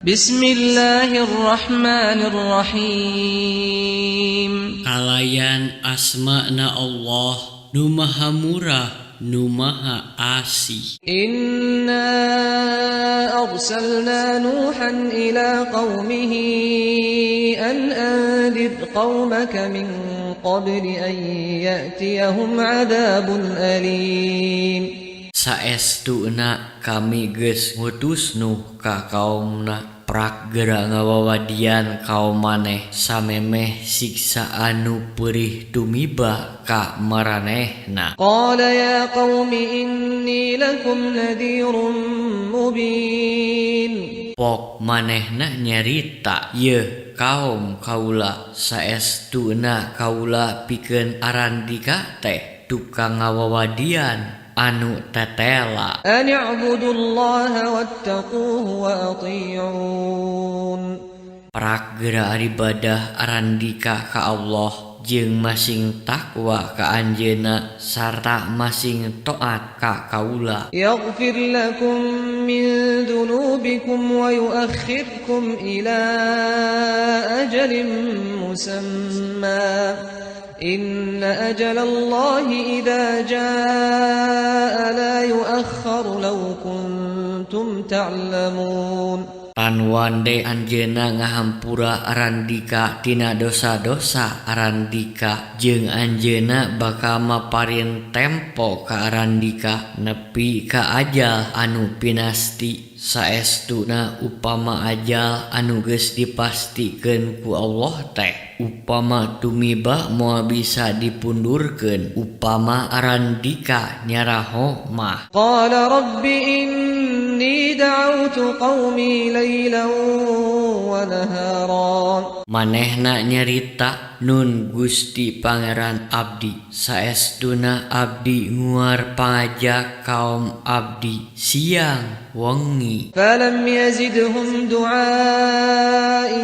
Bismillahirrahmanirrahim. Kalayan asmana Allah nu maha murah nu maha asih. Inna arsalna Nuhan ila qaumihi an anzir qaumaka min qabli an ya'tiyahum 'adzabun alim. Saestuna kami geus ngutus Nuh ka kaumna prak geura ngawawadian kaum maneh samemeh siksa anu peurih tumiba ka maranehna. Qala ya qaumi inni lakum nadhirun mubin. Pok manehna nyarita, "Yeuh kaum kaula, saestuna kaula pikeun arandika teh tukang ngawawadian anu tetela." An i'budullaha wattaquhu wa ati'un. Prak geura ibadah arandika ka Allah jeung masing takwa ka anjeunna sarta masing taat ka kaula. Yaghfir lakum min dzunubikum wa yuakhirkum ila ajalin musamma. Inna ajalallahi idza jaa la yuakhkharu law kuntum ta'lamun. Tanwande anjeunna ngahampura arandika tina dosa-dosa arandika jeung anjeunna bakal maparin tempo ka arandika nepi ka ajal anu pinasti. Saestuna upama ajal anu geus dipastikeun ku Allah teh upama tumiba moal bisa dipundurkeun upama arandika nyaraho mah. Qala rabbi inni da'awtu qaumi lailan wa nahara. Manehna nyarita, "Nun Gusti Pangeran abdi, saestuna abdi nguar pangajak kaum abdi siang wengi." Falam yazidhum du'ai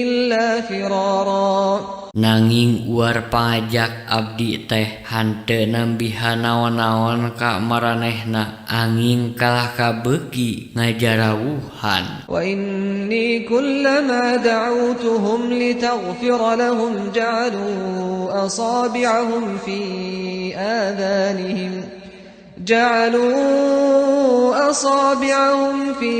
illa firara. Nanging uar pangajak abdi teh hanteu nambihan naon-naon ka maranehna anging kalah kabeuki ngajarawuhan. Wa inni kullama da'awtuhum litaghfira lahum ja'alu asabi'ahum fi adhanihim ja'alu asabi'ahum fi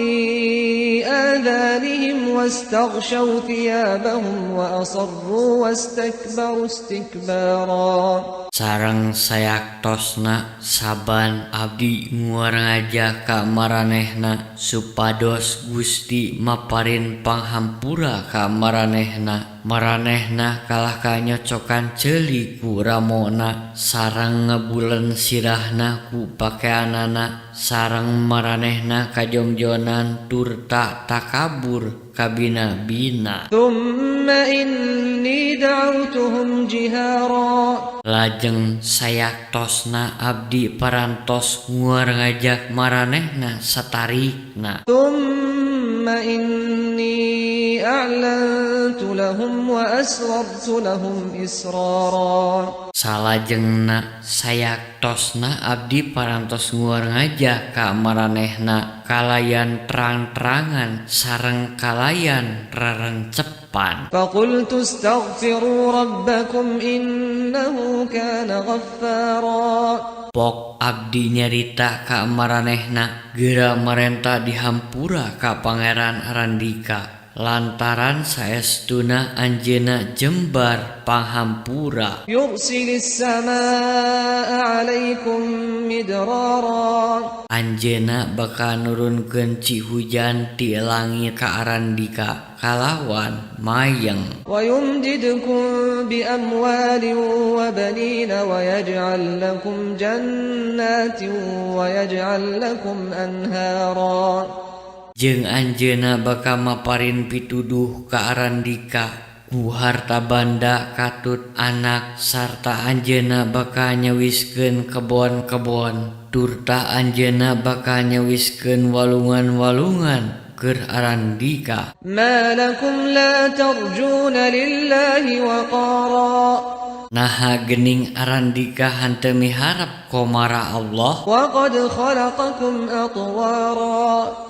adhanihim wastaghshaw thiyabahum wa asarru wastakbaru istikbara. Sareng sayaktosna saban abdi nguar ngajak ka maranehna supados Gusti maparin panghampura ka maranehna, maranehna kalah ka nyocokan ceuli ku ramona sareng ngebulen sirahna ku pakeanana sareng maranehna kajongjonan turta takabur kabina-bina. Thumma inni da'awtuhum jihara. Lajeng sayaktosna abdi parantos nguar ngajak maranehna satarikna. Thumma inni a'lantu lahum wa asrartu lahum israra. Salajengna sayaktosna abdi parantos nguar ngajak ka maranehna kalayan terang-terangan sareng kalayan rerencepan. Faqultu astaghfiru rabbakum innahu kana ghaffara. Pok abdi nyarita ka maranehna, "Geura marenta dihampura ka Pangeran arandika lantaran saestuna anjeunna jembar panghampura." Yursilis samaa 'alaikum midrara. Anjeunna bakal nurunkeun ci hujan ti langit ka arandika kalawan mayeng. Wa yumdidkum bi amwalin wa banina wa yaj'al lakum jannatin wa yaj'al lakum anhara. Jeung anjeunna bakal maparin pituduh ka arandika ku harta banda katut anak sarta anjeunna bakal nyawiskeun kebon-kebon turta anjeunna bakal nyawiskeun walungan-walungan keur arandika. Ma lakum la tarjuna lillahi waqara. Naha gening arandika hanteu miharep komara Allah. Wa qad khalaqakum atwara.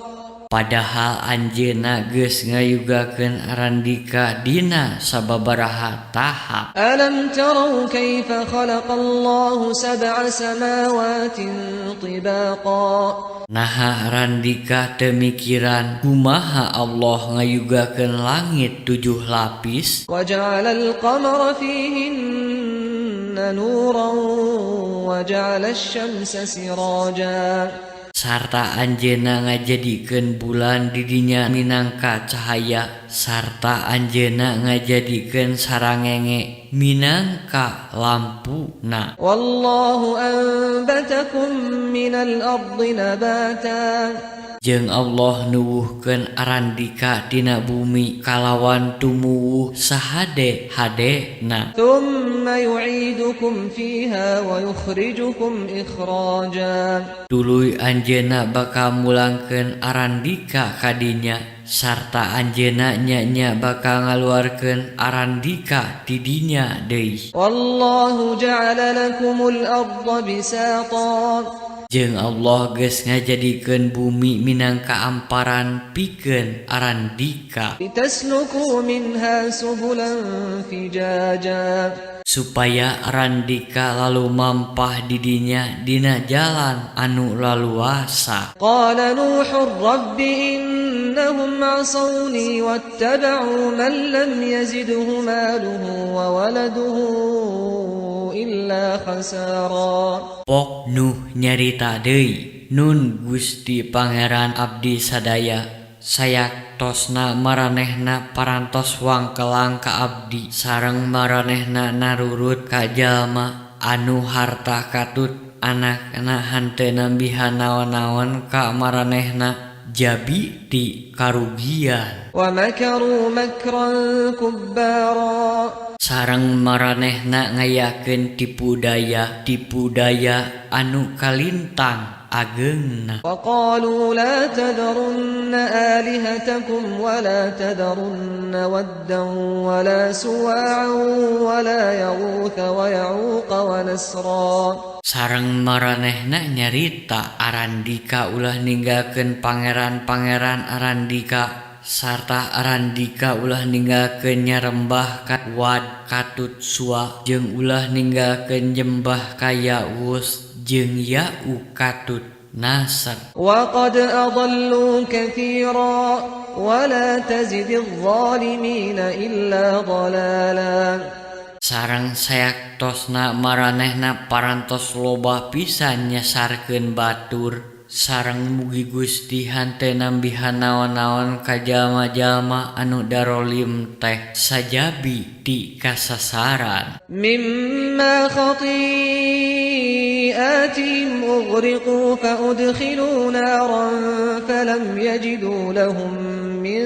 Padahal anjeunna geus ngayugakeun arandika dina sababaraha tahap. Alam tarau kaifa khalaqallahu sab'a samawatin tibaqa. Naha arandika teu mikiran kumaha Allah ngayugakeun langit 7 lapis. Wa ja'alal qamara fihinna nuran wa ja'ala asy-syamsa siraja. Sarta anjeunna ngajadikeun bulan didinya minangka cahaya, sarta anjeunna ngajadikeun sarangenge minangka lampuna. Wallahu anbatakum minal ardi nabata. Jeung Allah nuwuhkeun arandika dina bumi kalawan tumuwuh sahade-hadena. Tsumma yu'idukum fiha wa yukhrijukum ikhraja. Tuluy anjeunna bakal mulangkeun arandika kadinya, sarta anjeunna nya-nya bakal ngaluarkeun arandika ti dinya deui. Wallahu ja'ala lakumul arda bisata. Jeung Allah geus ngajadikeun bumi minangka amparan pikeun arandika. Litasluku minha subulan fijaja. Supaya arandika lalu mampah didinya dina jalan anu laluasa. Qala Nuhur rabbi innahum asawni wattaba'u man lam yazidhu maluhu wa waladuhu illa khasara. Pok Nuh nyarita deui, Nun Gusti Pangeran abdi sadaya, sayaktosna maranehna parantos wangkelang ka abdi sareng maranehna narurut ka jalma anu harta katut anakna henteu nambihan naon-naon ka maranehna jabi ti karugian. Wa makaru makran kubbara. Sareng maranehna ngayakeun tipu daya anu kalintang ageungna. Wa qalu la tadharunna alihatakum wa la tadharunna waddan wa la suwa'an wa la yaghutha wa ya'uqa wa nasra. Sareng maranehna nyarita arandika ulah ninggalkeun pangeran-pangeran arandika, sarta arandika ulah ninggalkeun nyarembah ka Wad katut Suwa, jeung ulah ninggalkeun nyembah ka Ya'us jeung Ya'u katut Nasr. Wa qad adallu katsira wa la tazididh zalimina illa dhalala. Sareng sayaktosna maranehna parantos loba pisan nyasarkeun batur, sareng mugi Gusti henteu nambihan naon-naon ka jalma-jalma anu darolim teh sajabi ti kasasaran. Mimma khati'atihim ughriqu fa udkhilu naran falam yajidu lahum min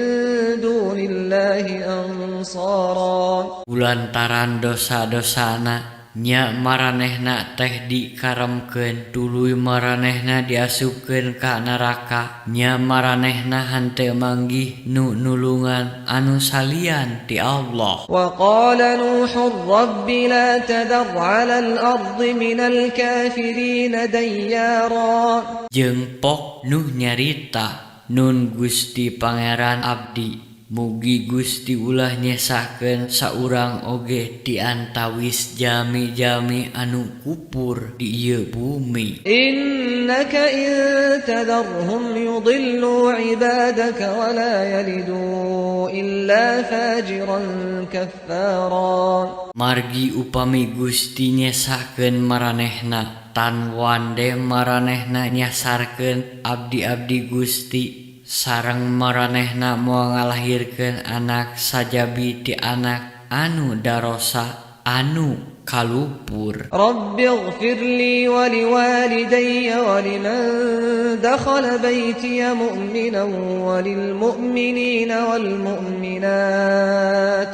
dunillahi ansara. Kulantaran dosa-dosana nya maranehna teh dikaremkeun, tuluy maranehna diasupkeun ka neraka, nya maranehna henteu manggih nu nulungan anu salian ti Allah. Wa qala Nuhur rabbi la tadhar 'alal ardi minal kafirin dayyara. Jeung pok Nuh nyarita, Nun Gusti Pangeran abdi, mugi Gusti ulah nyesahkeun saurang oge di antawis jami-jami anu kupur di ieu bumi. Innaka in tadharhum yudillu ibadaka wa la yalidu illa fajiran kaffara. Margi upami Gusti nyesahkeun maranehna, tan wande maranehna nyasarkeun abdi-abdi Gusti, sareng maranehna moal ngalahirkeun anak sajabi ti anak anu darosa anu kalupur. Rabbighfirli wa liwalidayya wa liman dakhala baytiya mu'minan wa lil mu'minina wal mu'minat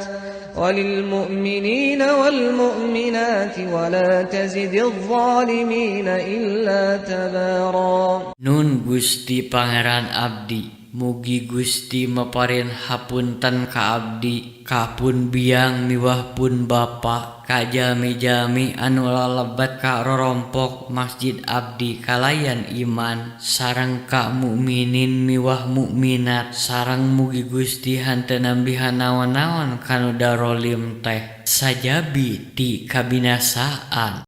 walil mu'minina wal mu'minati wa la tazididh zalimina illa tabara. Nun Gusti Pangeran abdi, Mugi Gusti maparin hapunten ka abdi, ka pun biang miwah pun bapa, ka jalmi-jalmi anu lalebet ka rorompok masjid abdi kalayan iman, sareng ka mukminin miwah mukminat, sareng mugi Gusti henteu nambihan naon-naon ka nu darolim teh sajabi ti kabinasaan.